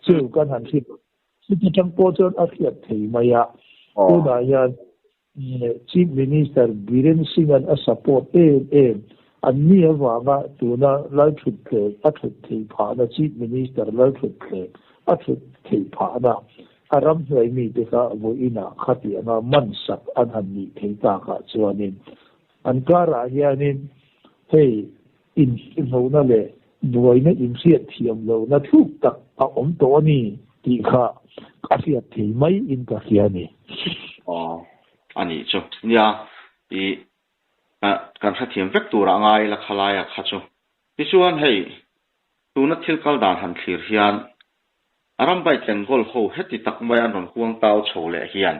S2: Chu kan han hriat chut atang pawh chuan a hriat thei mai a, tunah hian Chief Minister Biren Singh-a'n a support em em an ni avanga tuna Lalthutthleng a thut theih phahna Chief Minister Lalthutthleng a thut theih phahna a ramhnuai mite kha vawiinah khatianga man sak an han nih thei takah chuanin an karah hianin hei inhrilhlohna leh buaina inhriat thiam lohna thluk tak a awm tawh a ni tih kha a hriat thei mai in ka hria a ni.
S1: Aw, a nih chu. Nia, i kan hrethiam vek turah ngai la khalaia kha chu. Tichuan hei, tuna thil kal dan han thlir hian a ram bike enkawl ho heti tak mai an rawn huang tau chho leh hian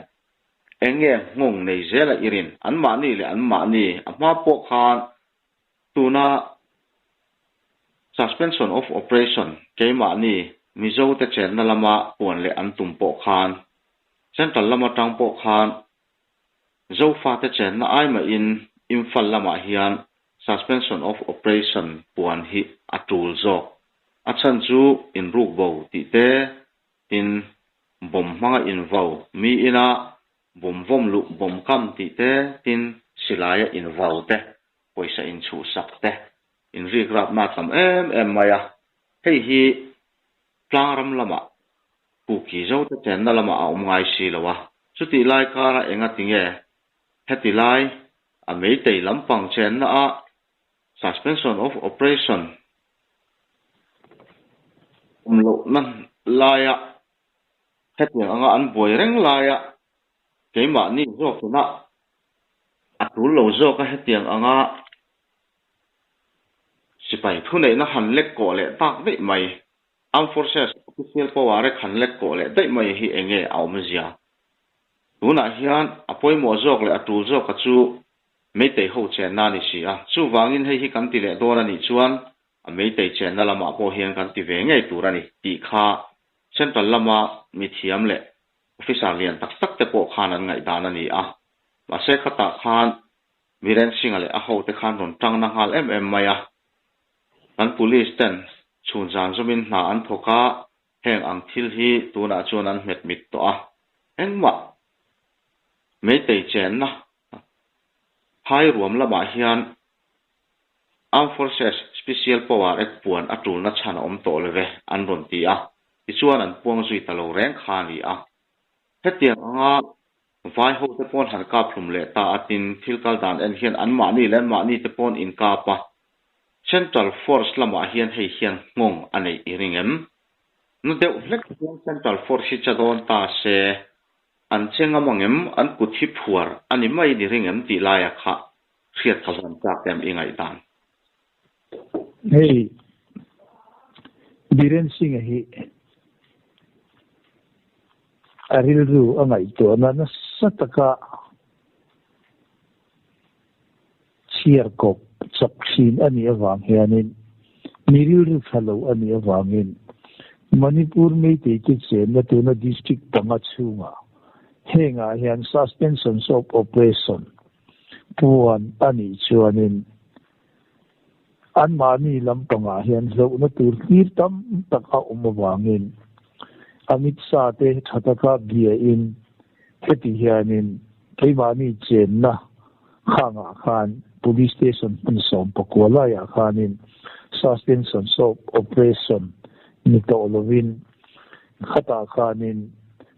S1: eng nge nghawng nei zela i rin? Anmahni leh anmahni a hma pawh khan Tuna Suspension of Operation keimahni Mizo te chenna lama puan leh an tum pawh khan Central lam atang pawh khan Zofate chenna ai mahin Imphal lamah hian Suspension of Operation puan hi a tul zawk. A chhan chu inrukbo tih te, tin bomb hmanga invau mi ina bomb vawm luh bomb kam tih te, tin silaia invau te pawisa inchhuhsak te inrik rapna a tam em em mai a, hei hi tlangram lamah Kuki zo te chenna lamah a awm ngai si lo a, chutih lai kara enga tinge heti lai a meitei lampang chenna ah suspension of operation awm lohna laia hetiang anga an buai reng laia keimahni zawkina A tul lo zawk a hetiang anga sipai thuneihna han lek kawh leh tak daih mai, Armed Forces official power rek han lek kawh leh daih mai hi eng nge a awmzia? Tunah hian a pawimawh zawk leh a tul zawka chu Meitei ho chenna a ni si a, chuvangin hei hi kan ti leh dawn a nih chuan a Meitei chenna lamah pawh hian kan ti ve ngei tur a ni tih kha Central lama mithiam leh Officer lian tak tak te pawh khan an ngaihdan a ni a, mahse khatah khan Biren Singh-a leh a hote khan rawn tang na nghal em em mai a. Kan Police ten chhun zan zawmin hna an thawk a, heng ang thil hi tunah chuan an hmet mit tawh a, engmah Meitei chenna phai ruam lamah hian Armed Forces Special Power Act puan a tulna chhan a awm tawh lo ve, an rawn ti a. Tichuan an puang zui ta lo reng kha a ni a. Hetiang anga vai hote pawn han kap hlum leh ta a tin thil kal dan en hian anmahni leh anmahni te pawn inkap a. Central Force lamah hian hei hian nghawng a neih i ring em? Na deuh hlek hian Central Force hi cha dawn ta se an che ngam ang em? An kut hi phuar a ni mai ni ring em tih laia kha hriat ka vawn chak em i ngaihdan?
S2: Hei Biren Singh-a hi a rilru a ngaihtuahna nasa taka chhiar kawp chawp thin a nih avang hianin mi rilru tha lo a nih avangin Manipur Meitei te chenna tuna district panga chhungah hengah hian suspension of operation Puan a nih chuanin anmahni lampangah hian hlauhna tur hlir tam tak a awm avangin Amit Shah te tha taka biain heti hianin keimahni chenna Khangah khan Police Station hmun 19 laiah khanin Suspension of Operation ni tawh lovin khatah khanin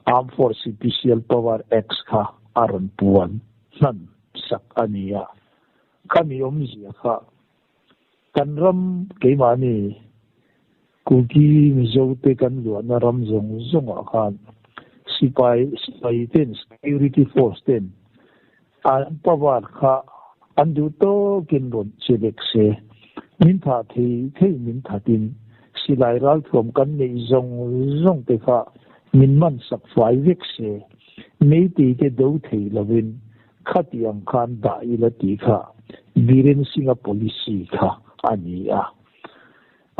S2: Armed Force Special Power Acts kha a rawn puan hnan sak a ni a. Khami awmzia kha kan ram keimahni Kuki Mizo te kan luahna ram zawng zawngah khan sipai sipai ten security force ten an power kha an duh tawkin rawn che vek se. Min thah thei thei min thatin silai ralthuam kan neih zawng zawng te kha min man sak fai vek se. Meitei te do thei lovin khatiang khan dah ila tih kha Biren Singh-a policy kha a ni a.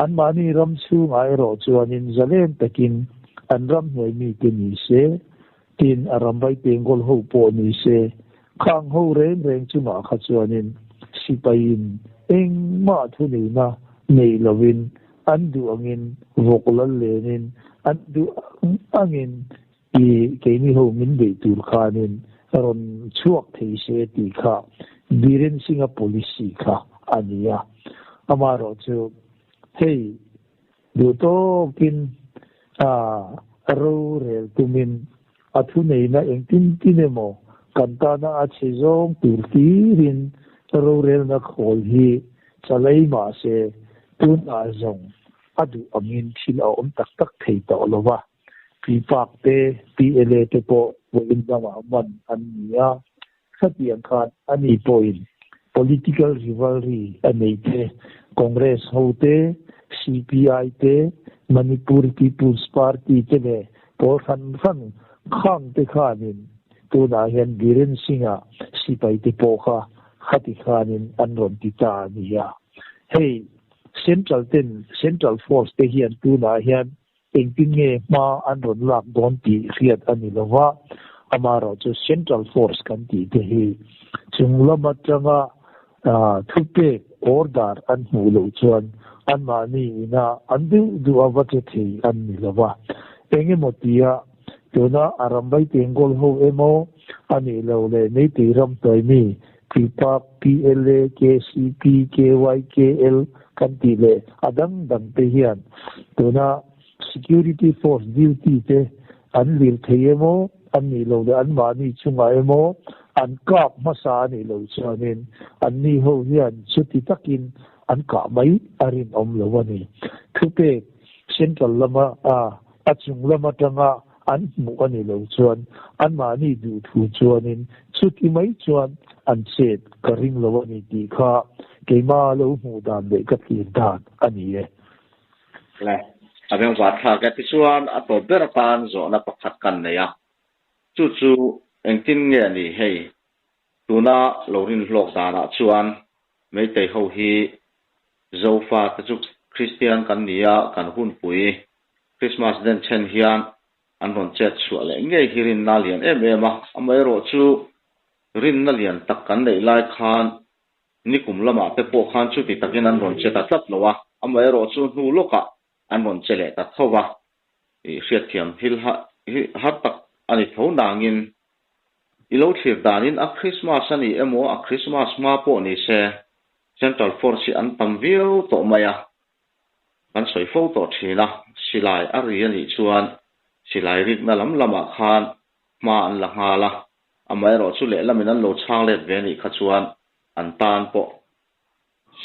S2: Anmahni ram chhungah erawh chuanin zalen takin an ram hnuai mite ni se, tin a ram vai Bengal ho pawh ni se, khang ho reng reng chungah kha chuanin sipaiin engmah thuneihna neih lovin an duh angin vawk lal lenin an duh angin i keini ho min beih tur khanin rawn chhuak thei se tih kha Biren Singh-a policy kha a ni a. Amaherawhchu hei duh tawkin a rorel tumin a thuneihna engtin tin emaw kan tana a chhe zawng tur hlirin rorelna khawl hi chalei mah se tunah zawng a duh angin thil a awm tak tak thei tawh lo va. Pipak te, PLA te pawh vawiin lamah man an ni a, khatiang khan ani pawhin political rivalry a nei te, Congress ho te, CPI te, Manipur People's Party te leh pawl hran hran khang te khanin tunah hian Biren Singh-a sipai te pawh kha khati khanin an rawn ti ta a ni a. Hei Central ten Central Force te hian tunah hian Engtin nge hma an rawn lak dawn tih hriat a ni lo va, amaherawhchu Central Force kan tih te hi chung lam atanga thupek, order, an hmuh loh chuan anmahni ina an duh duh a va che thei an ni lo va. Engemaw tia tuna a rambai Tenggol ho emaw a nih loh leh Meitei ram hnuaimi Pipa, PLA, KCP, KYKL kan tih leh a dang dang te hian tuna Security Force duty te an lir thei emaw an nih loh leh anmahni chungah emaw an kap hmasa a nih loh chuanin anni ho hian chuti takin an kah mai a rinawm lo a ni. Thupek Central lama a chung lam atanga an hmuh a ni lo chuan anmahni duh thu chuanin chuti mai chuan an chet ka ring lo a ni tih kha keima lo hmuh dan leh ka thlir dan a ni e.
S1: Le, a bengvar thlak e. Tichuan a tawp ber atan zawhna pakhat kan nei a, chu chu engtin nge a ni hei? Tuna lo rinhlawk danah chuan Meitei ho hi Zofa te chu Kristian kan ni a, kan hunpui Christmas den then hian an rawn chet chhuah leh ngei hi rinna a lian em em a, amaherawh chu rinna lian tak kan neih lai khan nikum lamah te pawh khan chuti takin an rawn che ta tlat lo a, amaherawh chu hnu lawkah an rawn che leh ta tho va, i hriatthiam thil har tak a ni tho nangin i lo thlir danin a Christmas a ni emaw a Christmas hma pawh ni se Central Force hi an tam viau tawh mai a. Kan sawi fo tawh thin a, silai a ri a nih chuan silai rikna lam lamah khan hma an la nghal a, amaherawh chu lehlamin an lo chhang let ve nih kha chuan an tan pawh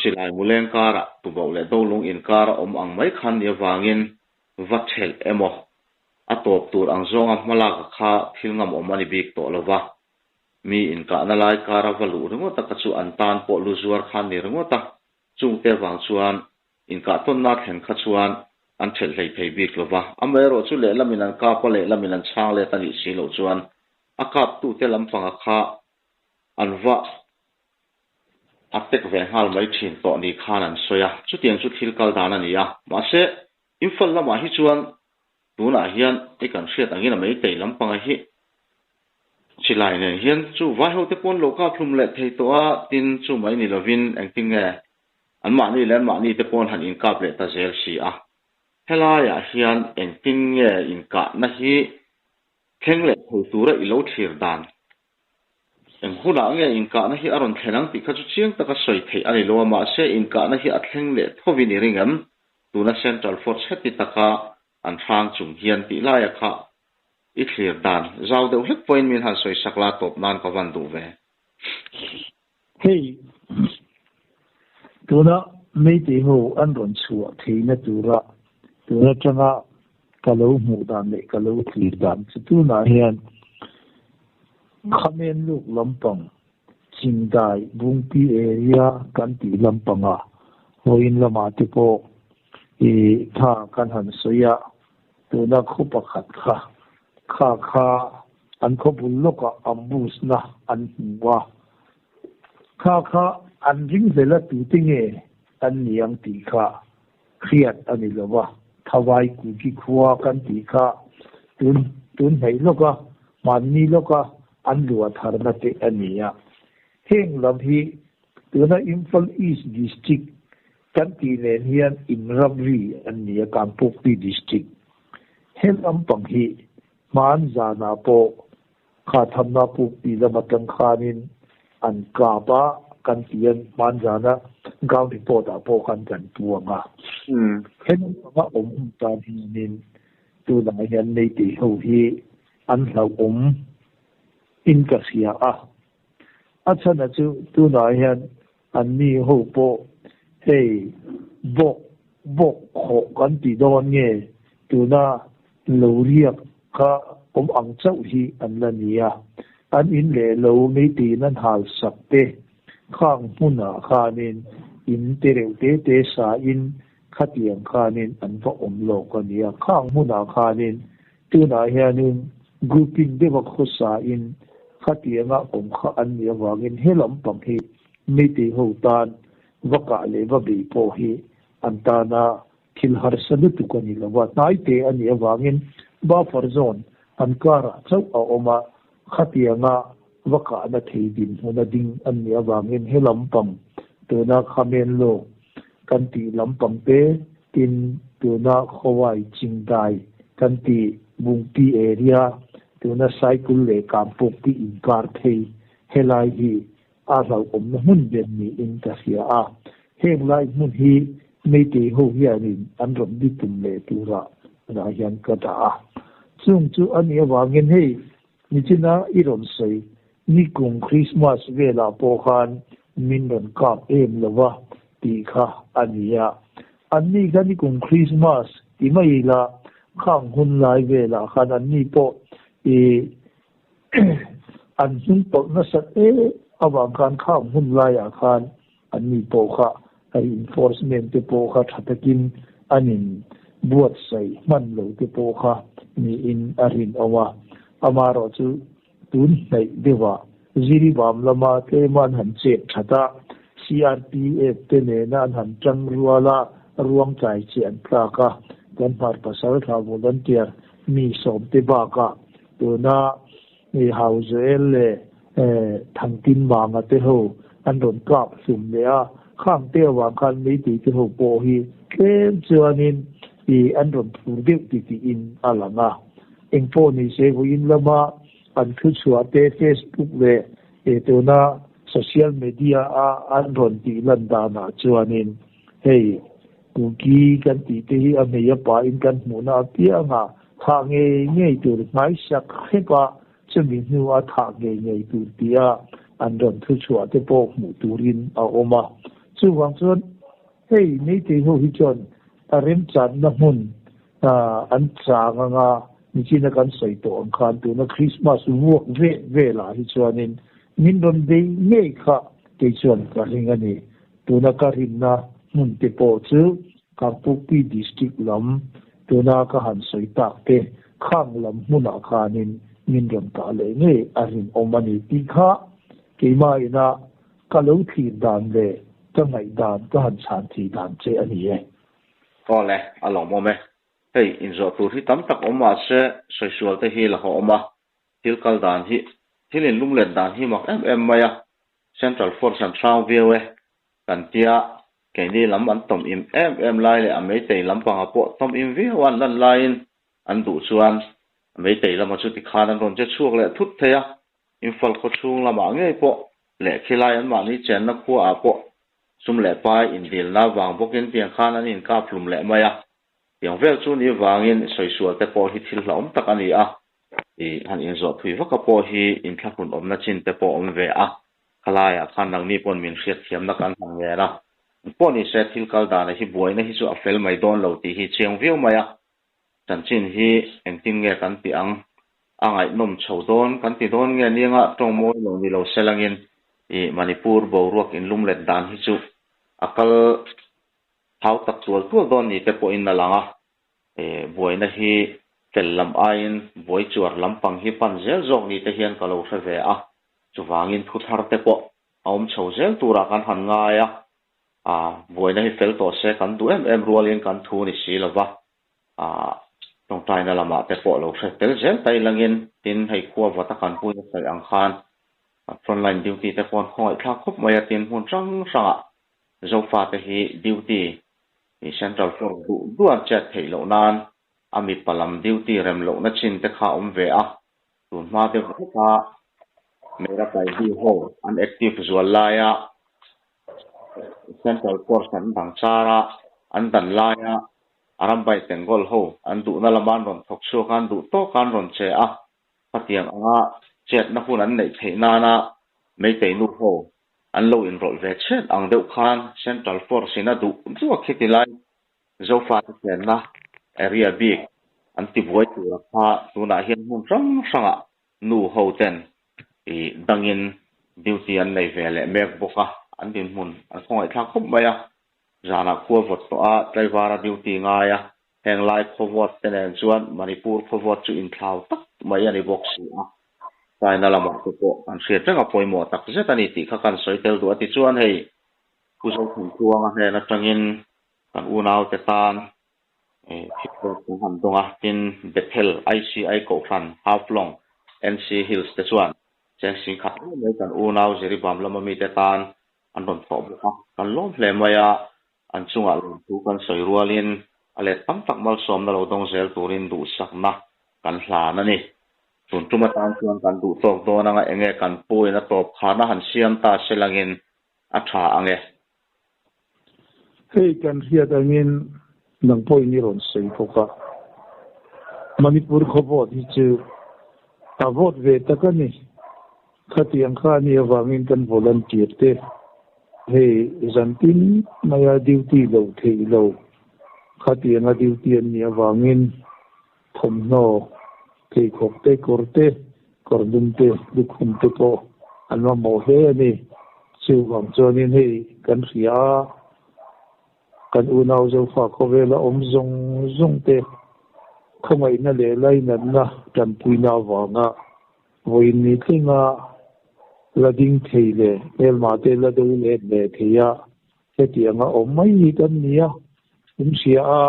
S1: silai muleng karah tuboh leh dolung inkar a awm ang mai khan ni avangin va thelh emaw a tawp tur ang zawnga hmalak kha thil ngam awm a ni bik tawh lo va, mi inkahna lai kara va luh ringawt a kha chu an tan pawh lu zuar khan ni ringawt a. Chungte vang chuan inkahtawnna thlen kha chuan an thelh hlei thei bik lo va, amaherawh chu lehlamin an kap a, lehlamin an chhang let a nih si loh chuan a kaptute lampanga kha an va a tek ve nghal mai thin tawh ni khan an sawi a, chutiang chu thil kal dan a ni a. Mahse, Imphal lamah hi chuan Tunah hian i kan hriat angin a meitei lampanga hi silai nen hian chu vai hote pawn lo kap hlum leh thei tawh a, tin chu mai ni lovin engtin nge anmahni leh anmahni te pawn han inkap leh ta zel si a. Helaiah hian engtin nge inkahna hi thleng leh thei tura i lo thlir dan? Eng hunah nge inkahna hi a rawn thlen ang tih kha chu chiang taka sawi theih a ni lo a, mahse inkahna hi a thleng leh thovin i ring em? Tuna Central Force heti taka an hrang chung hian tih laia kha i thlir dan zau deuh hlek pawhin min han sawi sak la tawp nan ka van duh ve.
S2: Hei, tuna Meitei ho an rawn chhuah theihna tura tun atanga ka lo hmuh dan leh ka lo thlir dan chu tunah hian Khamen luk lampang Chingdai Bungpi area kan tih lampanga vawiin lamah te pawh i tha kan han sawi a, tuna khaw pakhat kha kha kha an khaw bul lawkah ambush na an hmu a, kha kha an ringhlel a tute nge an ni ang tih kha hriat a ni lo va, Thawai Kuki khua kan tih kha tun tun hnaih lawka hmanni lawka an luah tharna te a ni a. Heng lam hi tuna Imphal East District kan tih nen hian inramri an ni a, Kangpokpi District. He lampang hi hman zanah pawh Kha thamna pukpi lam atang khanin an kap a, kan ti a, hmanzana ground report ah pawh khan kan puang a. He naupanga awm hun tan hianin tunah hian Meitei ho hi an hlauhawm in ka hria a. A chhan a chu tunah hian anni ho pawh hei bawk bawk khawh kan ti dawn nge tuna Lo riak kha awm ang chauh hi an la ni a, an in leh lo meitiin an hal sak te khang hmunah khanin in te reuh te te sa in khatiang khanin an va awm lawk a ni a, khang hmunah khanin tunah hianin grouping deuha khawsa in khatianga awm kha an nih avangin he lampang hi meitei ho tan va kah leh va bei pawh hi an tana Thil harsa lutuk a ni lo a, hnaite a nih avangin buffer zone an karah chauh a awm a, khatianga va kahna thei dinhmuna ding an nih avangin he lampang tuna Khamenlo kan tih lampang te tin tuna Khawai Chingdai kan tih Bungpi area tuna Saikul leh Kangpawkpi inkar thei helai hi a hlauhawmna hmun ber niin ka hria a, heng lai hmun hi Meitei ho hianin an rawn bi tum leh turah tunah hian ka dah a. Chung chu a nih avangin hei nichina i rawn sawi nikum Christmas velah pawh khan min rawn kap em lova tih kha a ni a. Anni kha nikum Christmas ti mai ila khang hun lai velah khan anni pawh i An hnung tawlh nasat em avang khan khang hun laiah khan an ni pawh kha reinforcement te pawh kha tha takin an in buatsaih hman lo te pawh kha niin a rinawm a. Amaherawhchu tun hnaih deuhah Ziribam lama tlema an han chet that a, CRPF te nena an han tang rual a, ruang tlai chi an tlak a, kan hmar pasal thla volunteer mi sawmte bakah Tuna i Hauzuel leh Thangtin Manga te ho an rawn kap hlum leh a, khang te avang khan Meitei te ho pawh hi tlem chuanin i an rawn phur deuh ti tiin a lang a. Engpawh ni se vawiin lama an thuchhuah te Facebook leh tuna social media a an rawn tih lan danah chuanin hei Kuki kan tih te hi a hmei a pahin kan hmuhna apiangah Thah ngei ngei tur hnaisak hrep a, chumi hnu a thah ngei ngei tur tia an rawn thuchhuah te pawh hmuh turin a awm a. Chuvang chuan hei Meitei ho hi chuan a remchanna hmun an chang anga nichina kan sawi tawh ang khan tuna Christmas vuak veh velah hi chuanin min rawn bei ngei kha kei chuan ka ring a ni. Tuna ka rinna hmun te pawh chu Kangpokpi District lam tuna ka han sawi tak te khang lam hmunah khanin min rawn kah leh ngei a rinawm a ni tih kha keimah ina ka lo thlir dan leh ka ngaih dan ka han chhan thei dan che a ni e.
S1: Aw le, a lawmawm e. Hei, inzawh tur hi tam tak awm mahse sawisual te hi la haw awm a, thil kal dan hi, thil inlunglen dan hi mak em em mai a, Central Force an hrang viau e kan tia, keini lam an tawm im em em lai leh a Meitei lampanga pawh tawm im viau an lan laiin an duh chuan Meitei lama chu tikhan an rawn che chhuak leh thut thei a. Imphal khaw chhung lamah ngei pawh leh khilai anmahni chenna khuaah pawh sum leh pai indilna vang bawkin tiang khan an inkap hlum leh mai a. Tiang vel chu ni vangin sawisual te pawh hi thil hlauhawm tak a ni a, i han inzawh thui vaka pawh hi inthlahrun awmna chin te pawh awm ve a, khalaiah khan nangni pawn min hriatthiamna kan han ngen a, pawh ni se thil kal dana hi buaina hi chu a fel mai dawn lo tih hi chiang viau mai a, chanchin hi engtin nge kan tih ang, a ngaihnawm chho dawn kan ti dawn nge nianga tawng mawi lo ni lo selangin i Manipur boruak inlumlet dan hi chu a kal Thau tak tual tual dawn ni te pawhin a lang a, buaina hi fel lam aiin buai chuar lampang hi pan zel zawk ni te hian ka lo hre ve a, chuvangin thu thar te pawh a awm chho zel turah kan han ngai a, buaina hi fel tawh se kan duh em em rualin kan thu ni si lova, tawngtaina lamah te pawh lo hre tel zel ta ilangin tin hei khua vata kan puina sawi ang khan frontline duty te pawh an khawngaihthlak khawp mai a, tin hmun hrang hrangah Zofate hi duty i Central Force duh duh an chet theih loh nan a mipa lam duty rem lohna chin te kha a awm ve a, tun hma deuh hleka Mera Paidi ho an active zual laia Central Force an dang char a, an dan laia Arambai Tengol ho an duhna lama an rawn thawk chhuak a, an duh tawk a an rawn che a, khatiang anga chetna hun an neih theih nana Meitei nu ho An lo inrawlh ve chhet ang deuh khan Central Force in a duh duh a khiti lai Zofate chenna area bik an ti buai tur a kha tunah hian hmun hrang hrangah nu ho ten i dangin duty an nei ve leh mek bawk a, an dinhmun an khawngaihthlak khawp mai a, zanah khua vawt tawh a tlaivar a duty ngai a, Heng lai khawvawt te nen chuan Manipur khawvawt chu inthlau tak mai a ni bawk si a, China lamah te pawh an hriat reng a pawimawh tak zet a ni tih kha kan sawi tel duh a ti chuan hei Pu Zothantluanga hnen atangin kan unaute tan thilpek kan han dawng a, tin Bethel ICI Kohhran Haflong NC Hills te chuan cheng singkhat mai mai kan unau Jiribam lama mite tan an rawn thawh bawk a, kan lawm hle mai a. An chungah lawmthu kan sawi rualin a let tam tak malsawmna lo dawng zel turin duhsakna kan hlan a ni. Tun tum atan chuan kan duh tawk dawn anga enge kan puin a tawp kharna han siam ta se langin a tha ang e.
S2: Hei kan hriat angin nang pawhin i rawn sawi bawk a, Manipur khaw vote hi chu a vote ve tak a ni. Khatiang kha a nih avangin kan volunteer te hei zantin maia duty loh theih lo, khatianga duty an nih avangin thawmhnaw, pheikhawk te, kawr te, kawr dum te, lukhum te pawh an mamawh hle a ni. Chuvang chuanin hei kan hria a, kan unau Zofa khawvela awm zawng zawng te khawngaihna leh lainatna tanpuina avanga Vawiin ni tlinga la ding thei leh hmelmah te la do let leh thei a, hetianga awm mai hi kan ni a, in hria a,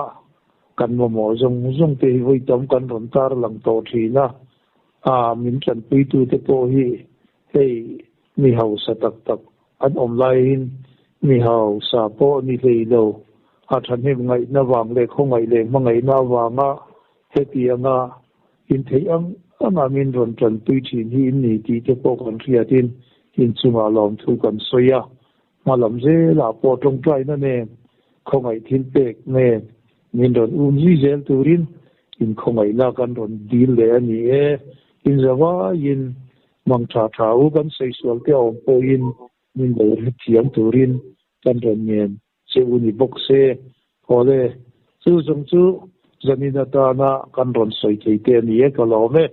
S2: kan mamawh zawng zawng te hi vawi tam kan rawn tar lang tawh thin a, a min tanpuitu te pawh hi hei mi hausa tak tak an awm laiin mi hausa pawh ni hlei lo, a thahnem ngaihna vang leh khawngaih leh hmangaihna avanga hetianga In theih ang anga min rawn tanpui thin hi in ni tih te pawh kan hriatin in chungah lawmthu kan sawi a, hma lam zelah pawh tawngtaina nen, khawngaih thil pek nen min rawn um zui zel turin in khawngaihna kan rawn dil leh a ni e. In zavaiin mang tha tha u kan sawi sual te awm pawhin min lo hrethiam turin kan rawn ngen Che u ni bawk se, Awle, chu zawng chu zanin atana kan rawn sawi thei te a ni e, ka lawm e.